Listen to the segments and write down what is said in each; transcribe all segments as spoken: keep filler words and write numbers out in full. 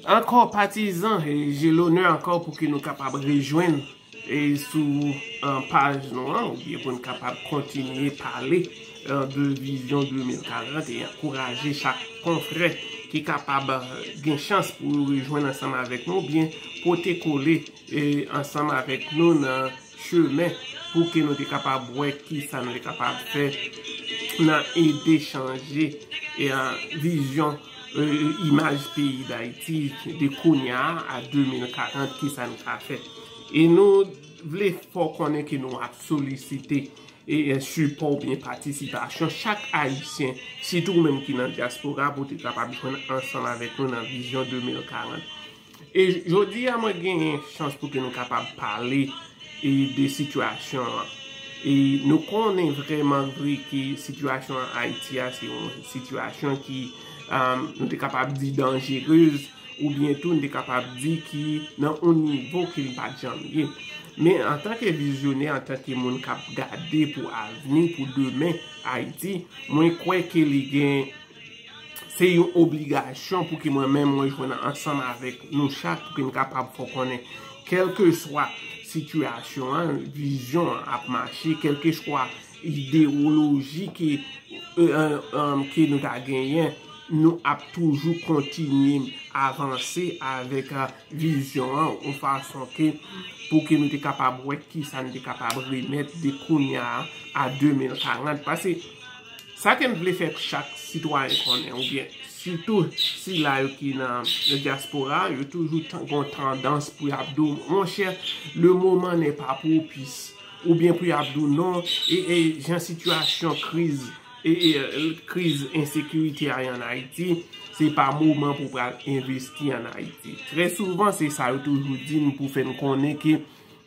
Ankò patizan, e, j'ai l'honneur ankò pou ke nou kapab rejwenn e sou, e, paj nou an, oubyen pou n kapab kontinye pale, e, de vizyon de mil karant e ankouraje chak konfrè ki kapab, e, gen chans pou yo rejwenn ansanm avèk nou, oubyen pote kole, e, ansanm avèk nou nan chemen pou ke nou te kapab wè kisa nou te kapab fè nan ede chanje, e, a, vizyon, e, imaj peyi Dayiti de kounye a a de mil karant, kisa nou ka fè. E nou vle fè w konnen ke nou ap solisite, e, e, sipò oubyen patisipasyon chak Ayisyen, sitou ou menm ki nan dyaspora, pou te kapab jwenn ansanm avèk nou nan vizyon de mil karant. E jodi a, mwen genyen chans pou ke nou kapab pale, e, de sitiyasyon an. E nou konnen vrèman vre ke sitiyasyon an Ayiti a, se yon sitiyasyon ki, um, nou te kapab di danjerez, oubyen tou nou te kapab di ki nan yon nivo ke li pa t janm ye. Men antanke vizyonè, antanke moun k ap gade pou avni, pou demen Ayiti, mwen kwè ke li gen se yon obligasyon pou ke mwen menm mwen jwenn ansanm avèk nou chak pou ke n kapab fè w konnen, kèlkeswa sitiyasyon an, vizyon an ap mache, kèlkeswa idewoloji ke, e, e, e, ke nou ta genyen, nou ap toujou kontinye avanse avèk, e, vizyon an, yon fason ke pou ke nou te kapab wè kisa nou te kapab remèt de kounye a a de mil karant. Paske sa ke m vle fè chak sitwayen konnen, oubyen sitou sila yo ki nan, nan dyaspora, yo toujou tan-, gon tandans pou y ap di w, monchè, le moment n'est pas propice, oubyen pou y ap di w non, e, e jan sitiyasyon kriz, e, e, e, kriz ensekirite a ye ann Ayiti, se pa moman pou pral envesti ann Ayiti. Trè souvan, se sa yo toujou di n pou fè n konnen ke,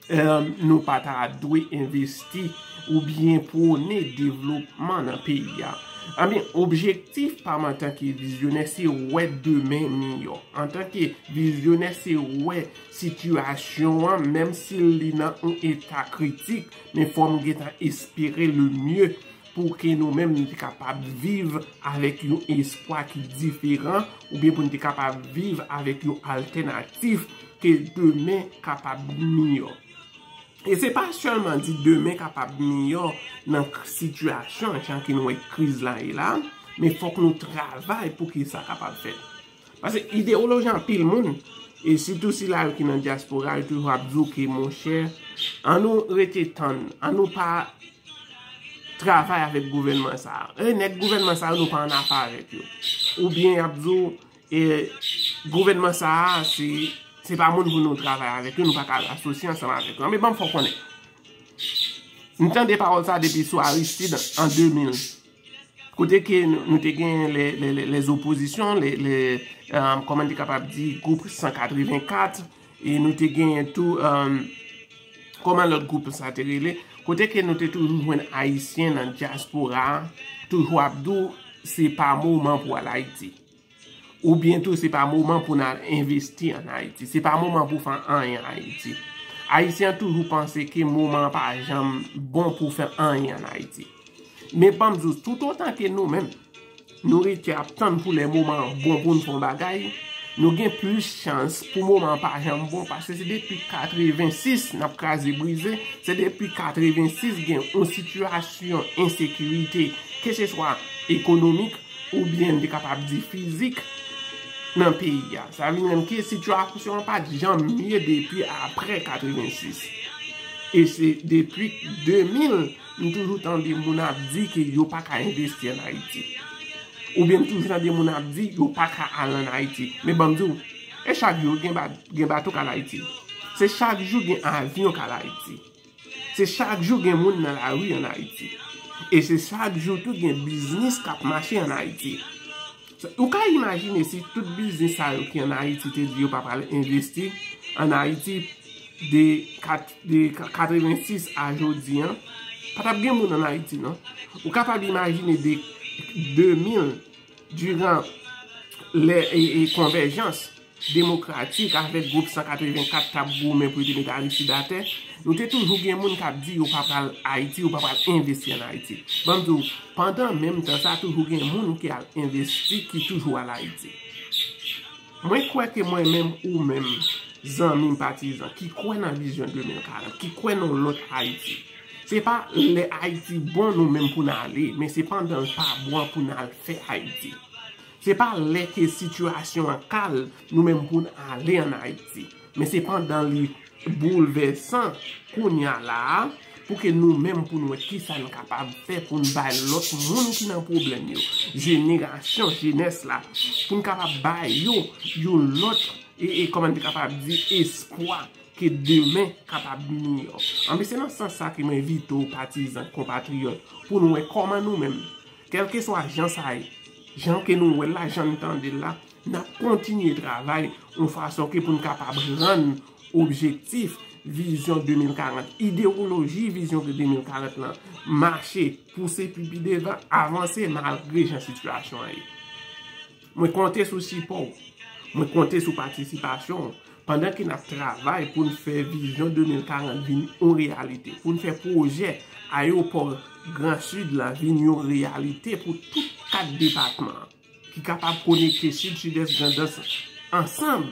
e, nou pa ta dwe envesti oubyen pwone devlopman nan peyi a. Ebyen, objektif pa m antanke vizyonè, se wè demen miyò. Antanke vizyonè, se wè sitiyasyon an, menm si li nan yon eta kritik, men fò m gentan espere le mieux pou ke nou menm nou te kapab viv avèk yon espwa ki diferan, oubyen pou nou te kapab viv avèk yon altènatif ke demen kapab miyò. E se pa sèlman di demen kapab miyò nan k-, sitiyasyon jan ke nou wè kriz la ye la, men fòk nou travay pou ke sa kapab fèt. Paske idewoloji anpil moun, e sitou sila yo ki nan dyaspora, yo toujou ap di w ke, monchè, ann nou rete tann, ann nou pa travay avèk gouvènman sa a. E nèg gouvènman sa yo, nou pa annafè avèk yo. Oubyen y ap di w, e, gouvènman sa a, se, se pa moun pou nou travay avèk yo, nou pa ka asosye ansanm avèk yo. Men ban m fè w konnen. M tande pawòl sa depi sou Aristide an de mil. Kote ke nou, nou te gen lè, lè, lè, lèzopozisyon, lè, lè, e, kòman n te kapab di, gwoup san katrevenkat, e nou te genyen tou, e, kòman lòt gwoup sa te rele, kote ke nou te toujou jwenn Ayisyen nan dyaspora a, toujou ap di w, se pa moman pou al Ayiti. Oubyen tou, se pa moman pou n al envesti ann Ayiti. Se pa moman pou fè anyen ann Ayiti. Ayisyen an toujou panse ke moman an pa janm bon pou fè anyen ann Ayiti. Men ban m di w, toutotan ke nou menm, nou rete ap tann pou lè moman an bon pou n fè yon bagay, nou gen plis chans pou moman an pa janm bon, paske se depi katrevensis n ap kraze brize, se depi katrevensis gen yon sitiyasyon ensekirite, keseswa ekonomik, oubyen n te kapab di fizik nan peyi a. Sa vin rann ke sitiyasyon an pa t janm mye depi apre katrevensis. E se depi de mil, m toujou tande moun ap di ke yo pa ka envesti ann Ayiti. Oubyen m toujou tande moun ap di yo pa ka al ann Ayiti. Men ban m di w, e chak jou gen ba-, gen bato k al Ayiti. Se chak jou gen avyon k al Ayiti. Se chak jou gen moun nan lari ann Ayiti. E se chak jou tou gen biznis k ap mache ann Ayiti. Ou ka imajine si tout biznis sa yo ki ann Ayiti te di yo pa pral envesti ann Ayiti de kat-, de ka-, katrevensis a jodi a, pa t ap gen moun ann Ayiti, non. Ou kapab imajine de de mil, diran lè, e, e, konvèjans demokratik avèk gwoup san katrevenkat t ap goumen pou yo te met Aristide atè, nou te toujou gen moun k ap di yo pa pral Ayiti, yo pa pral envesti ann Ayiti. Ban m di w, pandan menm tan sa, toujou gen moun ki al envesti, ki toujou al Ayiti. Mwen kwè ke mwen menm, ou menm, zanmi m, patizan, ki kwè nan vizyon de mil karant, ki kwè nan lòt Ayiti, se pa lè Ayiti bon nou menm pou n ale, men se pandan l pa bon an pou n al fè Ayiti. Se pa lè ke sitiyasyon an kal nou menm pou n ale ann Ayiti, men se pandan li boulvèsan kounye a la a, pou ke nou menm pou n wè kisa n kapab fè pou n bay lòt moun ki nan pwoblèm yo, jenerasyon, jenès la, pou n kapab bay yo yon lòt, e, e kòman n te kapab di, espwa ke demen kapab miyò. Anben, se nan sans sa ke mwen envite w, patizan, konpatriyòt, pou n wè kòman nou menm, kèlkeswa jan sa ye, jan ke nou wè l la, jan n tande l la, n ap kontinye travay yon fason ke pou n kapab rann objektif vizyon de mil karant, idewoloji vizyon de mil karant lan mache, pouse pi pi devan, avanse malgre jan sitiyasyon an ye. Mwen konte sou sipò w. Mwen konte sou patisipasyon w. Pandan ke n ap travay pou n fè vizyon de mil karant vin yon reyalite, pou n fè pwojè ayewopò Gran Sid la vin yon reyalite pou tout kat depatman an, ki kapab konekte Sid, Sidès, Grandans ansanm,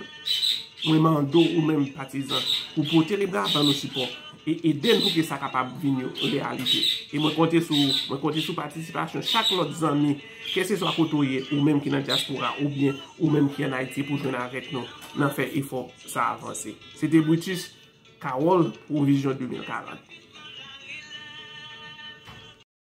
mwen mande w, ou menm patizan, pou pote lebra ban nou sipò e ede n pou ke sa kapab vin yon reyalite. E mwen konte sou, mwen konte sou patisipasyon chak lòt zanmi, kèlkeswa kote w ye, ou menm ki nan dyaspora oubyen ou menm ki ann Ayiti, pou jwenn avèk nou nan fè efò sa avanse. Se te Brutus Carole pou Vizyon de mil karant.